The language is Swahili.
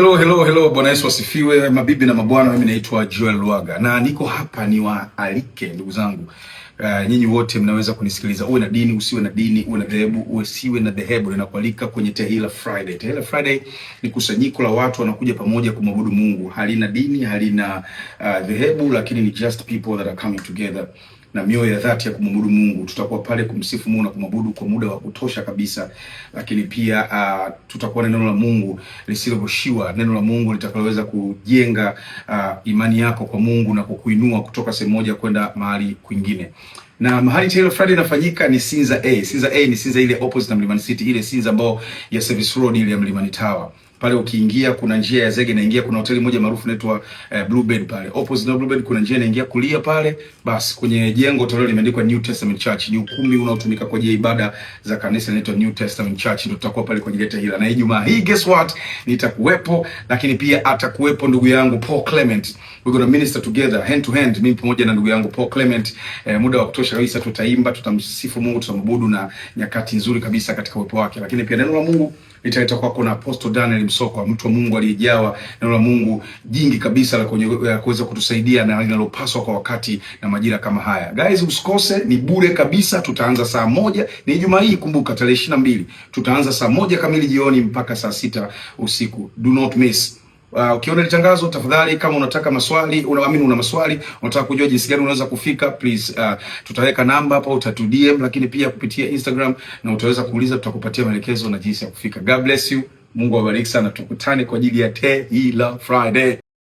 Hello, hello, hello. Bwana Yesu asifiwe, mabibi na mabwana. Mimi naitwa Joel Lwaga na niko hapa niwaalike ndugu zangu. Nyinyi wote mnaweza kunisikiliza, uwe na dini usiwe na dini, uwe na dhehebu usiwe na dhehebu, ninakualika kwenye Tehila Friday. Tehila Friday ni kusanyiko la watu wanakuja pamoja kumwabudu Mungu, halina dini halina dhehebu, lakini ni just people that are coming together na mioyo ya dhati ya kumwabudu Mungu. Tutakuwa pale kumsifu Mungu na kumwabudu kwa muda wa kutosha kabisa, lakini pia tutakuwa na neno la Mungu lisilogoshiwa, neno la Mungu litakaloweza kujenga imani yako kwa Mungu na kukuinua kutoka sehemu moja kwenda mahali kwingine. Na mahali Tehila Friday inafanyika ni Sinza A. Sinza A ni Sinza ile opposite na Mlimani City, ile Sinza ambao ya Service Road ile ya Mlimani Tower pale ukiingia kuna njia ya zege inaingia, kuna hoteli moja maarufu inaitwa Bluebird pale opposite na Bluebird kuna njia inaingia kulia pale, basi kwenye jengo toleo limeandikwa New Testament Church. Ni ukumbi unaotumika kwa ajili ya ibada za kanisa inaitwa New Testament Church, ndio tutakuwa pale kwa ajili ya Tehila. Na Ijumaa hii, guess what, nitakuwepo, lakini pia atakuwepo ndugu yangu Paul Clement. We're gonna minister together hand to hand, mimi pamoja na ndugu yangu Paul Clement. Muda wa kutosha kabisa, tutaimba, tutamsifu Mungu, tutamwabudu na nyakati nzuri kabisa katika uwepo wake, lakini pia neno la Mungu litaletwa kwako na Apostle Daniel Msokwa, mtu wa Mungu aliyejawa neno la Mungu jingi kabisa la kuweza kutusaidia na linalopaswa kwa wakati na majira kama haya. Guys, usikose, ni bure kabisa. Tutaanza saa 1, ni Ijumaa hii, kumbuka tarehe 22. Tutaanza saa 1 kamili jioni mpaka saa 6 usiku. Do not miss. Ukiona litangazo tafadhali, kama unataka maswali, unaamini una maswali, unataka kujua jinsi gani unaweza kufika, please, tutaweka namba hapo, utatu DM, lakini pia kupitia Instagram na utaweza kuuliza, tutakupatia maelekezo na jinsi ya kufika. God bless you. Mungu awabariki sana, tukutane kwa ajili ya Tehila Friday.